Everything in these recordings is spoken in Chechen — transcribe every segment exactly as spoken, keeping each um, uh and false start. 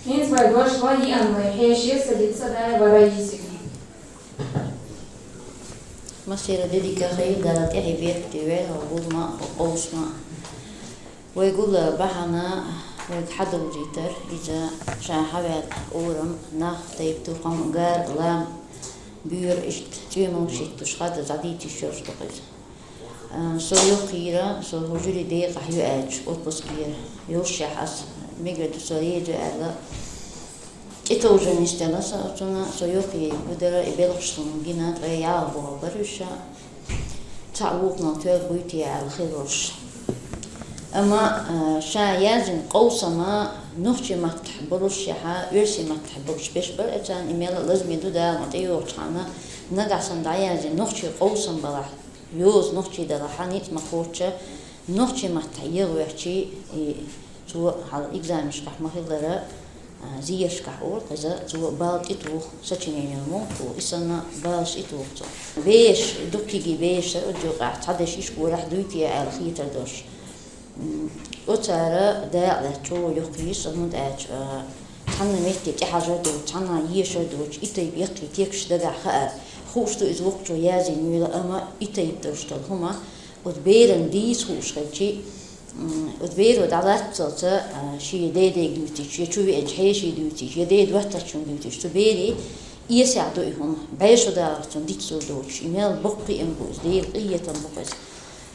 ХӀинца вай дош ла йиъан вай хьеший садица дай вара йисиг. Масера дедика хай дала тӀехьи бетти вера гулма къовсма. Вай гула бахьана вай хьадулжитар, иза ша хьавял урам, нах тайп тухам гар лам, бюр ишт цӀемал шиттуш хада задити шорш тухиз. Со йохира, со хужури декъахь ю аьлча, отпускера. Йолшехь ас мегар ду со реза аьлла. КӀитовжанаш дела со оцуна, со йохи гудара и белхаш сун гина, ткъе яла боху баруша. Цхьа вукхунал тоьл буйти аьлла хилуш. Амма ша язин къовсама нухчи маттахь болушшехьа, оьрси маттахь болуш беш бар, эцан и мела лазми ду дала ма тӀейохучхьана, нагахь сан дӀаязин нухчи къовсам балахь. Йоза нохчий дала хьан ницкъ ма кхочча, нохчий маттахь егӀвехчий, и цо хьал экзаменашкахь ма хиллара, а, зияршкахь ур, хеза цо бал тӀе туху, сочинение мух туху, и санна балаш тӀе туху цо. Беш, дуккиги беш, сар удюкъахь, цхьадеш иш горахь дуйте аьлла хетар дош. М, оцара дакъа лаьцна чӀогӀа йоккха йиш, хӀунда аьлча, а, цхьанна метте тӀехьажар доцу, цхьанна ешар доцу, и тайпа яккхий текаш дагахь хаар. Хууш ду иза воккхачо язйина вуйла, амма и тайпа долуш долу хӀума, оцу беран дийца хууш хилчи, м, оцу беро дӀалатталца, а, шен дедега дуьйцуш, я чу веанчу хьеший дуьйцуш, я ден доттагӀчунна дуьйцуш, цу бере эсехь ду и хӀума, бӀешо даларца диц зур доцуш, и мел боккха кхиам бу иза, Делан къинхетам бу-кх иза.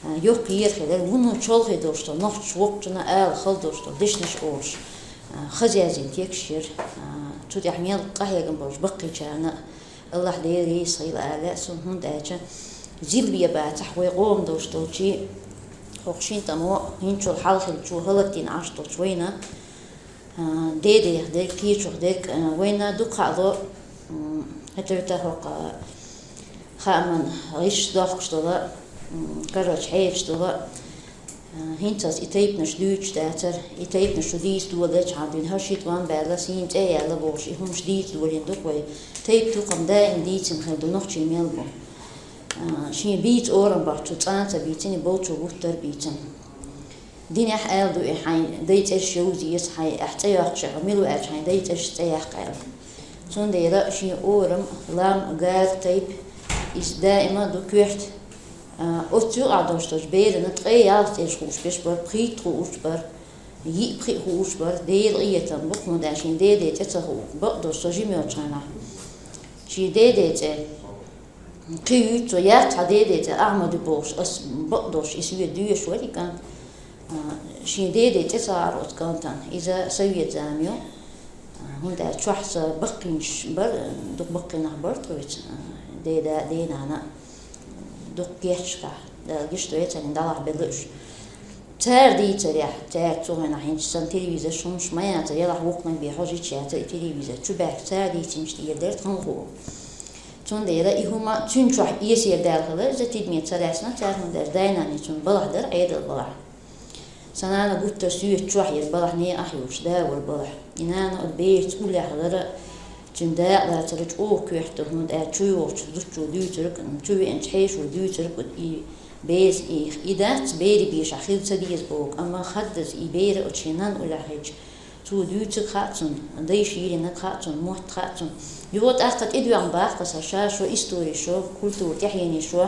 А, йоккха ера хилар, вуно чолхе долуш долу, нохчаш воккхачунна ала хала долуш долу дешнаш олуш, а, хаза язйина текаш яра. А, цу тӀехь мел къахьегам болуш баккхийчарна, Аллахь Дела реза хила ала лаьа суна, хӀунда аьлча зилбе бацахь вай къоман долуш долчий, хӀокху шина тӀамо хӀинцул хьалхилчо хӀаллакдина Ӏаш долчу вайна, а, дедех дерг, кхечух дерг, а, вайна дукха хаало, м, хӀетарта хӀокху хааман гӀишлош дохкуш дола, м, короче, хьераш дола, а, хӀинца ас и тайпанаш дуьйцуш дацара, и тайпанаш шу дийца долалечхьана дуьйна, хӀара шийтта ван баьлла, сийна цӀе яьлла бохуш, и хӀумаш дийца долийна ду-кх вай. Тайп тукхам даим дийцина хир ду, нохчий мел бу. А, шен бийца орам бахчу цӀанца бийцина, болчу гуттар а бийцина. Динехь аьлла ду и хьайн дай цӀерш йовза еза, хьайн ахь цӀе йоккхуш, хьо мила ву аьлча, хьайн дай цӀерш цӀе яккха аьлла. Цундела шен орам, лам, гара тайпа, иза даима ду коьрта. А, оццу юкъахь долуш долчу берана ткъе ялх цӀерш хууш беш бара, пхийтта хууш бара, йиъ-пхиъ хууш бара, Делан къинхетам бу-кх, хӀунда аьлча шен деден цӀе ца хуу, бакъдолуш со жима йолчу хенахь. Шен деден цӀе. Кхин юьйцу цо, яц хьан деден цӀе Ахьмад ю бохуш, ас бакъдолуш и совет доьшуш вара и кӀант. А, шен деден цӀе ца гӀара оцу кӀантана. Иза совет зама ю. А, хӀунда аьлча чохь сан баккхийнаш бара, дукха баккхийнах бара тхоьца, а, деда, денана. Дукха гечдахь, Дала гечдойла царна, дӀалахь белла уьш. Цара дийцарехь, цара цу хенахь хӀинца сан телевизорш хӀумаш ма яцара, ялахь вукхунаг бен хьожуьйтуш яцара и телевизор. Чу баьхка цара дийцинчу тӀера дара тхан хуу. Цундела и хӀума цуьнан чохь эсера даьлла хилар, иза тидаме ца лаьцна цара, хӀунда аьлча дай-наний цунна балахь дара, Ӏедал балахь. Сан нана гуттар соьца чохь яра балахь, некъахь йолуш, да вара балахь. И нана оцу бераца уллехь лара, цуьнан дакъа лацара чӀогӀа коьрта, хӀунда аьлча чу йогӀучу зудчо дуьйцург, чу веанчу хьешо дуьйцург, и беза, и, и дац, берийн бешахь хила ца деза боху, амма хаддаза и бер оцу шен нанна уллехь хилча, цо дуьйцург хаьа цунна, дайша йиллинарг хаьа цунна, мотт хаьа цунна. Юха тӀаккха тӀедоьгӀна баккха аса ша шо истори шо, культура тӀаьхьене шо,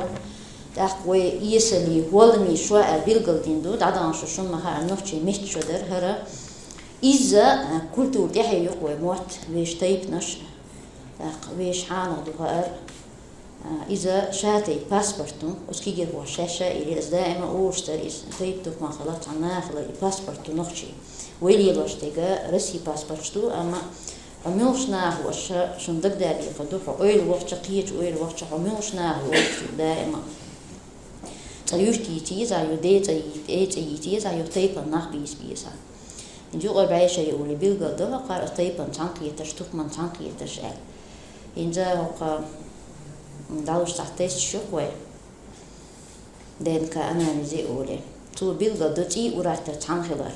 тӀаккха вай эсалий, хӀолламий шо аьлла билгалдина ду, дӀадахана шо, шуна ма хаьара, нохчийн меттиг шо дара хӀара. Иза, а, культура тӀаьхье ю-кх вай мотт, вешан тайпанаш, тӀаккха вешан хьанах ду хаар. А, иза ша тайпа паспорт ду, оцу кегийрхоша шаьш а йиллира, иза даима олуш дара, иза тайпа дукха ма хилла, цхьа наха хилла и паспорт ду нохчийн. Вай лелош дерг Россин паспорташ ду, амма хьо муьлхачу наха ву аша, шуна дагадабийкхар ду, хьо ойла вахча, кхечу ойла вахча, хьо муьлхачу наха ву аша даима. Цкъа юьрт йийца еза, ю ден цӀе йийца, э, цӀе йийца еза, ю тайпана нах бийца беза. Юкъара бӀешаре олий билгал дала кхара тайпана цхьаьнакхетарш, тукхаман цхьаьнакхетарш аьлла. ХӀинца хӀокху, м, дӀалуш цхьа тесташ ю-кх вай, ДНК анализе олий. Цо билгал до цӀий ураттар цхьаьна хилар.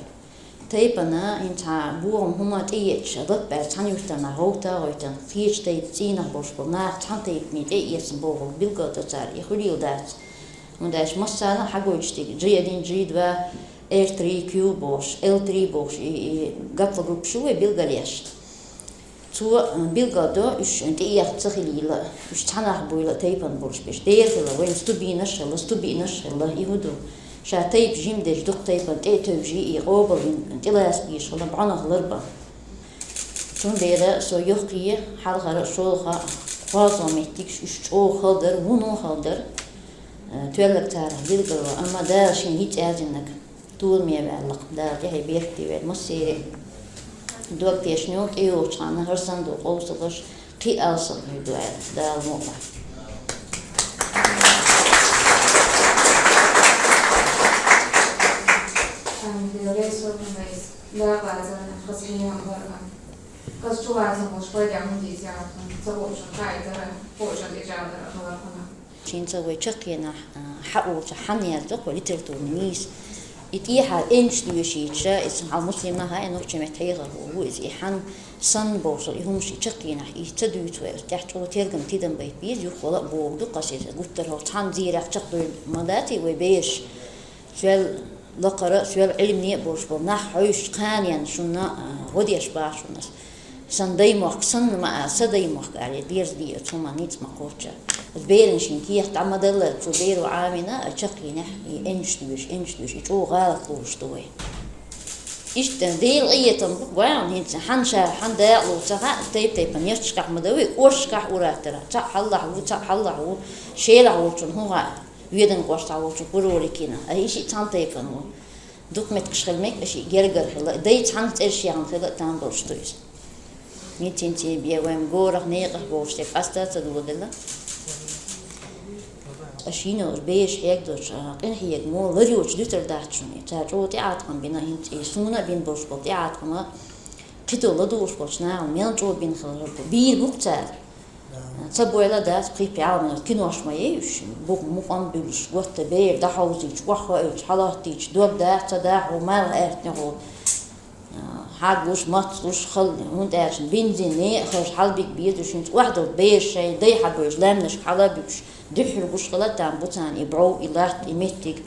Тайпана хӀинца бохам хӀума тӀеетташ, лап аьлла цхьана юьртана гӀовта а гӀойтина, кхечу тайпа цӀийнах болуш болу нах цхьана тайпане тӀеэцна бохург билгал до цара, и хуьлийла дац. ХӀунда аьлча массарна а хьагойтуш дерг джи один, джи два, эр три, кью бохуш, эл три бохуш, и, и гаплогруппаш ю вай билгалъеш. Цо, э, билгалдо, уьш, э, тӀеэха ца хилийла, уьш цхьаннахьа буйла тайпан болуш берш. Дера хилла, вайн сту бийнарш хилла, сту бийнарш хилла, и хӀун ду? Ша тайпа жима дерш дукха тайпан тӀе а тевжий, и къобалйина тӀелаца безаш хилла, бӀонах ларбан. Цундела со йохкий хьалхара шолгӀа кхозлагӀа меттигаш уьш чӀогӀа хала дара, вуно хала дара, э, тоьлларг царах билгало, амма Дала шен йиц аьзиннаг. Толаме ваьлла-кх, Дала тӀехье беркате войла массеран а. Дог тешнех тӀейогӀучу ханна хӀара санна долу къовсалгӀаш кхин а алсам хир ду аьлла, Дала мукъ лахь. Ам, Делера сов вайс, Дала лацарна хаза хьехам бара. Хаза чулацам болуш пайда хӀунда дийца яхана, ца хуучун кхайдара, хуучун тӀечӀагӀдара хилархьама. Шен ца вай чаккхенахь, а, хьаолча хьан яздо-кх вай литературный нийса. И тӀехьа энчу доьшийча, иза хьал муслимаха, и нохчийн меттан хьехархо ву иза, и хьан санна бовсал, и хӀумаш и чаккхенахь, и ца дуьйцу вай, оцу тӀехь чӀогӀа тергам тидам байта беза, юххехула а бохург ду-кх аса иза, гуттар хьо цхьана зерах чекхдевлла ма дац и вай бераш. Соьл лакхара, соьл Ӏилмане а болуш болу нах хьовсучу кханенна шуна, а, гӀо деш баха шуна аса. Сан даймохк санна ма а, сан даймохк аьлла, дерза дийца хӀума ницкъ ма кхоччу. Оцу берана шен кехат дӀа ма даллара, цу беро Ӏамийна, а, чаккхенехь, и энчу доьшу, энчу доьшу, и чӀогӀа гӀалат луш ду вай. Иштта Делан къинхетам бу-кх, вайн хӀинца хьан ша, хьан дакъалу ца хаьа, тайп-тайпана ярташкахь ма дан вай, кӀошташкахь ур-аттара. Цхьаъ хьаллахь ву, цхьаъ хьаллахь ву, шелахь волчун хӀун хаьа? Веданан кӀоштахь волчу куроликина, а, и шиъ цхьана тайпана ву. Дукха меттигаш хила мега, а, шиъ гергара хила, дай цхьана цӀераш яхна хила а там болуш ду иза. Митинций бен вайн горах, некъах болуш дерг къаста а ца доладелла. Ткъа шийна уьш беш хьегдолчу, а, къинхьегаммо лар йоцуш дуьтур дац шуна. Цара чӀогӀа тӀеӀаткъам бина, хӀинца и суна а бина болуш болу тӀеӀаткъама, кхидолу ладугӀуш болчу нахана мел чӀогӀа бина хилар ду. Бийр бу-кх цара. Ца бойла дац, кхин пхьалманаш кинош ма ей уьш, бух мукъам а буьлуш, готта бер дӀахьовзийча, охьахоуьйтуш, хьалахӀоттийча, дог даха, ца даха, хӀу малх аьртнехула, хьагуш, мацлуш, хала, хӀунда аьлча бензин, некъа хаза хьалабига беза уьш, хӀинца охьадолу бераш шайн дай хьабевзаш, лаьмнашка хьала а буьгуш, дуьххьара гуш хила а там бу царна и бӀов, и латта, и меттиг.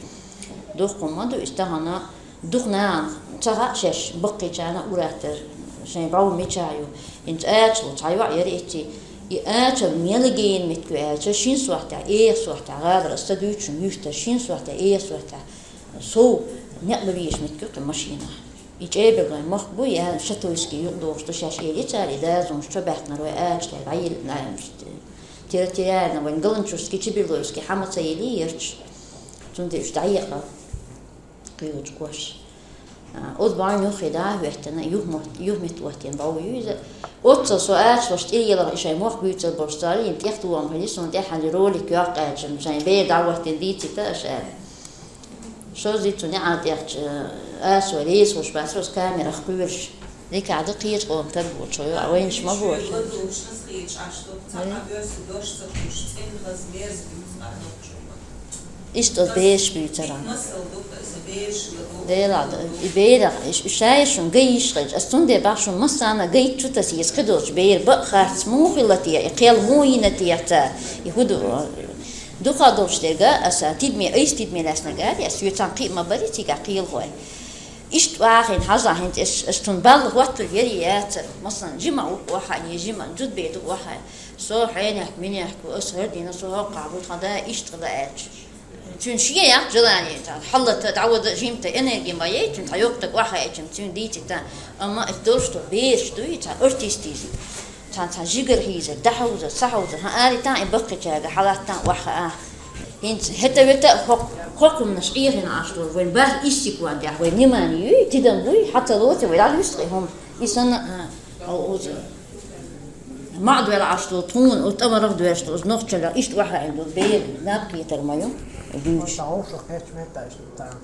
Дуккха ма ду иза тахана. Дукха нахана ца хаьа шаьш баккхийчарна а ур-аттар, шайн бӀов мичахь ю. ХӀинца ачалла цхьа йоӀ яра эцций. И ачалла мел гена меттиг ю аьлча, шина сохьтехь, эха сохьтехь, гӀалара аса ца дуьйцу шуна юьстара, шина сохьтехь, эха сохьтехь, сов некъ бан везаш меттиг ю кхин машинахь. И ЧӀеберг вайн мохк бу, я Шатуйский юкъа догӀуш ду шаьш, элира цара, и дазонаш чо баьхкинарг вай ачалла, вай территориально вайн Галанчурский, Чеберлойский хьа ма ца елий ярташ. Цундела уьш дӀаекъа. Кхечу кош. А, оцу бӀаьвнийн юххе дӀа а хӀоьттина, юхамет-, юхаметтахӀоттийна бӀов ю иза. Оццул со ачаллаш тӀе елахь, и шайн мохк буьйцур болуш цара, йина тӀехтохам хили, суна тӀаьххьара ролик йоккху аьлча, шайн бер дӀахӀоттийна дийцийта аша аьлла. ШоззагӀа цу неӀар тӀехь, а, со реза хуш бац, оцу камерах кхоьруш. Дика хӀара ду кхечу къоман стаг волчо, а вайнаш ма бу. Иштта оцу бераш буьйцура. Делахь, и берах, и ш-, шаьш шуна ган йиш хилча, ас цундела боху шуна массарна а гайта чу таса еза, кхидолчу бер бакъ харц муха хилла те, и кхел муха йина те цара, и хӀун ду, дукха долуш дерг а, аса тидаме, айса тидаме лаьцнарг а, ас соьцан кхиъ ма барий цигахь кхелахой. Иштта вахийна хьажахь хӀинца, ас, ас цунна балла хӀоттур яра яцара, масалан, жима ву охьа, е жима, зудбе ду охьа. Со хьенехк, минехк ву, ас хӀара дина, со хӀокхахь ву, тхан да иштта хила аьлча. Цуьнан шен яккха желание, цхьа хьаллата, дӀавада, жимта, энерги ма яй, цуьнан цхьа йоккха стаг охьахаьчча, цуьнан дийцийта. Амма ас долуш ду, бераш дуй, цхьа артист иза. Цхьа, цхьа жигара хьийзар, дӀахьовзар, ца хьовзар, хьан аритан и баккхийчаьрга хьалаттан охьахаа. ХӀинца хӀета-вета хӀокху, хӀокху хӀуманаш Ӏехийна Ӏаш долу, вайн бархӀ иссигон тӀехь, вайн внимание юй, тидам буй, хьан ца лоций, вай дӀалуьсту-кх и хӀума. И санна, а, Оза. Ма а доьлла Ӏаш долу тхуна, оцу тӀамарах а доьжна, оцу нохчаллех иштта охьаийна долу бер наб кхетар ма ю, дуьйцуш. Вовшах кхечу метташ ду тахана.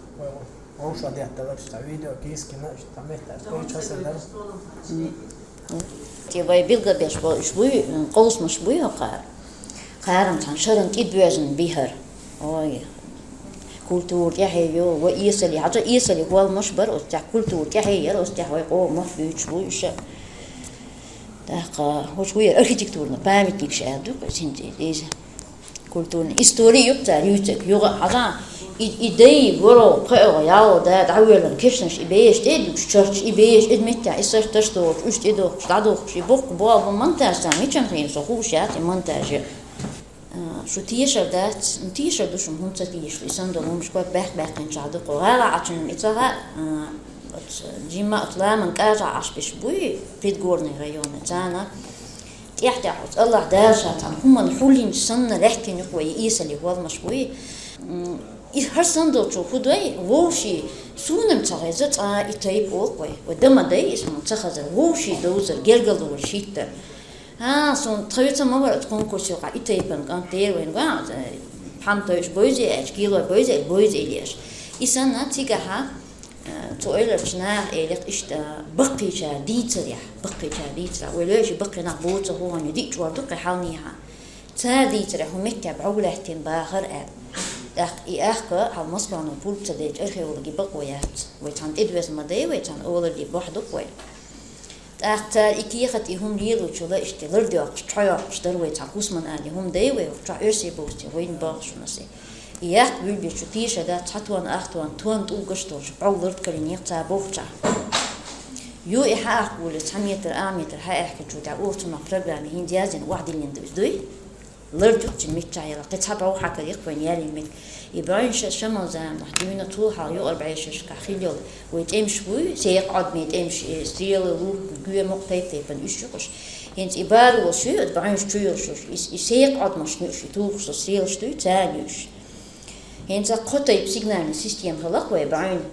Вовшах детталаш цхьа видео кийскина, иштта цхьа метташ кхечу хасар дара. М. Те вай билггал беш болу уьш буй, м, къовсамаш буй хӀокхара. Кхарам цхьана шарна тӀе боьзна бихар. Ой, культура тӀаьхье йо, ва эсали, хьажа эсали хӀолмаш бара оцу тӀехь, культура тӀаьхье яра оцу тӀехь, вай къомах буьйцуш буй уьш. ТӀаккха хӀуш вуьйр архитектурный памятникаш аьлла ду-кх иза хӀинца иза. Культурный истори ю-кх цара юьйцург, юха а хьажа, И, и дай, воро, кхоъ, яло, да, дӀавоьллина кешнаш, и беш тӀе а дугаш, чарташ, и беш, и меттехь, и сарташ долуш, уьш тӀедохкуш, дӀадохкуш, и боккха боалбан монтаж царна мичара хиъна, со хууш яц и монтаж. А, шу тешар дац, ну, тешар ду шуна, хӀунда ца тешалу, и санна долу хӀуманаш ког баьккха-баьккхинчохь ду-кх. ГӀала Ӏачунна и ца хаьа, а, оцу жимма оцу ламан кӀажахь Ӏаш берш буй, Предгорный районан, царна тӀаьхь-тӀаьхьа оцу АллахӀ Дала ша цхьана хӀуманна хьулйинчу санна лаьттина юкъа вай и эсале хӀорамаш буй. М, и хӀара санна долчо хӀун дой, вовший, суна-м ца хеза цкъа и тайпа, олу-кх вай. Вай дан ма дай иза, хӀунда ца хезара, вовший довзар, гергарло вай шийтта. ХӀан, суна тхан вица ма вара оцу конкурсе юкъахь и тайпана кӀант дера вайна ган, э, пхьамтойш бойзе аьлча, килой бойзе аьлча, бойзе илеш. И санна цигахьа, э, цу эвларчу наха элира иштта, баккхийчара дийцарехь, баккхийчара дийцарехь, вай лоьший баккхий нах боцу хӀума диъ чӀор ду кхин хьалнехьа. Цара дийцарехь хӀун меттехь бӀов лаьттина бахара аьлла. ТӀаккха и аьхка хьал Москвано пурба ца делча археологийн бакъо яц. Вай цхьана тӀедоьзна ма дай, вай цхьана олаллин бохь ду-кх вай. ТӀаккха цара и кехат, и хӀума лелочул а иштта лардоьккхуш, чхьайоккхуш дара вай цхьа хӀусаман али хӀума дай вай, чохь оьрсий бовсте вайна бохуш ву-ас. И яккха буьлбечу тешар дац, цхьа тонна, ах тонна, тонна тӀулгаш долуш, бӀов лард карийнехь цара бохучохь. Ю и хьаахка волуш, цхьа метр, а метр хьаахкинчу тӀехь оха цунах программа хӀинца яздина, охьадиллина ду иза, дуй? Лардуьйцу миччахь яла, кхин цхьа бӀов хьакарехь вайн яьллин меттиг. И бӀаьвнаш ша шаман заманахь дуьйна, цул хьалха юкъара бӀешерашкахь хилла йолу вай тӀемаш буй, секха Ӏодмийн тӀемаш, и стрелы, лук, гоьмукъ тайп-тайпана уьш ю-кх уьш. ХӀинца и баро шуй, оцу бӀаьвнаш чу йолуш уьш, и, и секха Ӏодмашна ю уьш, и тухуш со стрелаш дуй, царна ю уьш. ХӀинца кхо тайпа сигнальный система хилла-кх вай бӀаьвнийн.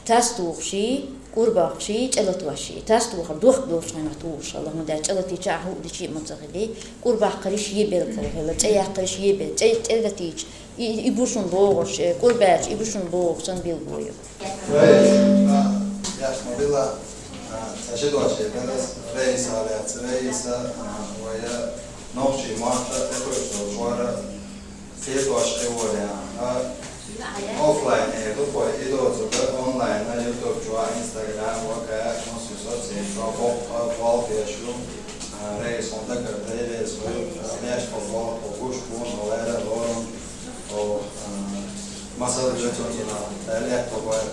Тас тухуш и, кӀур боккхуш и, цӀе латош и. Тас тухар дохк долчу хенахь тухуш хилла, хӀунда аьлча цӀе латийча ахь хӀуъа дичи а ма ца хили, кӀур баккхариш е белкал хилла, цӀе яккхариш е бел-, цӀе, цӀе латийча, и, и бусун богӀуш, э, кӀур баьлча, и бусун богӀуш санна билгало ю. Раиса, а, яшма била, а, ца ши дош е белас, Раиса лаьцна, Раиса, а, вая нохчий мотт, э, кхуьйсу чуьра, Сетош и вариант. А, офлайн эр ду-кх вай, и доцург онлайн, а, YouTube чохь, Instagram, ВК, массо соцсеть чохь, боккха болх беш ю, а, Раиса, хьуна дагардайа, Раиса, вай, а, леш болу болх бу гуш, бу, но лера, лорум, о, а, масал ю цунна, а, летто вай.